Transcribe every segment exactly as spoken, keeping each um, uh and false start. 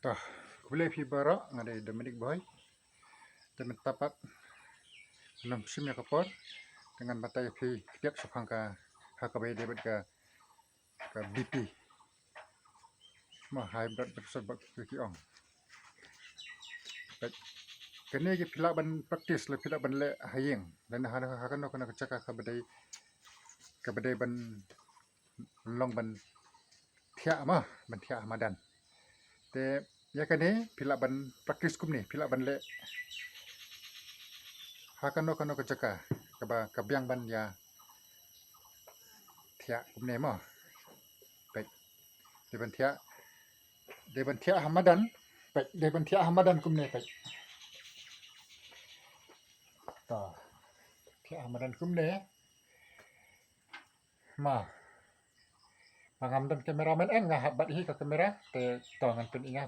Toh, khublei phi baroh, nga dei Dominic Bhoi. Te mynta pat ngan ym shim ïa ka por, te ngan batai ïa phi khyndiat shaphang ka, ha kaba ïadei bad ka, ka B P. Mo, high blood pressure ba ki, ki ong. Peit, kane ki phi lah ban practice lane phi lah ban leh ha ïing. Lane ha, ha kano kano ka jaka kaba dei, kaba dei ban long ban thiah mo, ban thiah ha madan. Te ïa kane phi lah ban practice kumne, phi lah ban leh ha kano kano ka jaka kaba ka biang ban ïa thiah kumne mo. Peit. Dei ban thiah, dei ban thiah ha madan. Peit, dei ban thiah ha madan kumne, peit. To. Thiah ha madan kumne. Ma. Ma ngam don cameraman, em, nga hap bat hi ka camera, te to ngan pyn-i nga.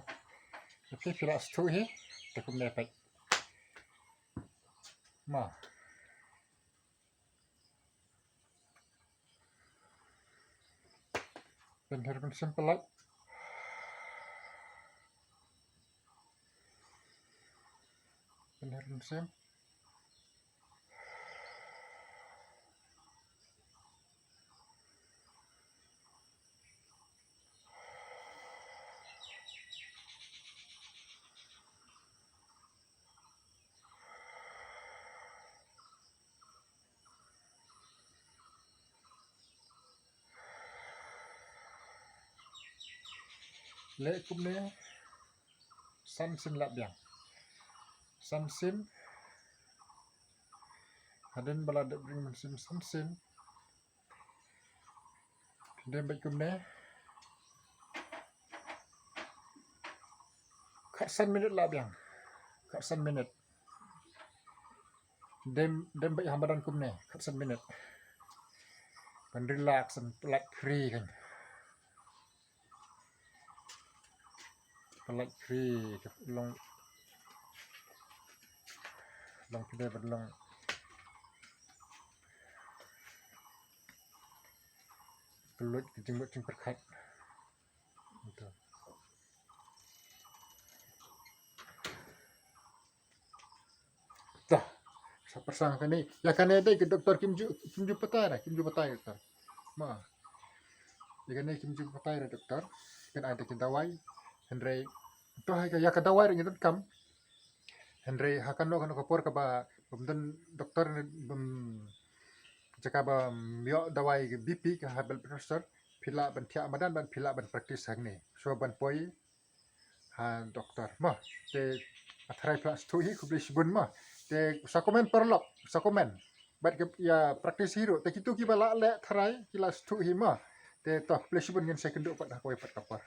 Te phi lah sdang hi, te kumne, peit. Ma. Pynher mynsiem, pynlait. Pynher mynsiem. Leh kumne san sien lah biang. San sien. Hadien ba la dep ring mynsiem san sien. Dem beit kumne. Khatsan minit lah biang. Khatsan minit. Dem, dem beit ha madan kumne. Khatsan minit. Ban relax, ban pynlait free kan. Pynlait free, ka long, long pynlait ban long. Pynlait ka jingmut jingpyrkhat. Ito. Dah. Sa pyrshang kane. Ïa kane dei ka doktor kim ju, kim ju batai ra, kim ju batai doktor. Ma. Ïa kane kim ju batai ra doktor. Kan ai da ki dawai. Hynrei to ha ïa ka dawai ra ngi donkam. Hynrei ha kano kano ka por kaba bym don doktor, bym jaka ba ym ïoh dawai B P ka high blood pressure, phi lah ban thiah madan bad phi lah ban practice hangne. So ban poi ha doktor. Mo, te ha tharai phi lah sdang hi, khublei shibun mo. Te sa comment paralok, sa comment. Bad ki ïa practice hi ruh. Te kito kiba lah leh tharai ki lah sdang hi mo. Te to, khublei shibun, ngin sa ïakynduh pat ha kawei pat ka por.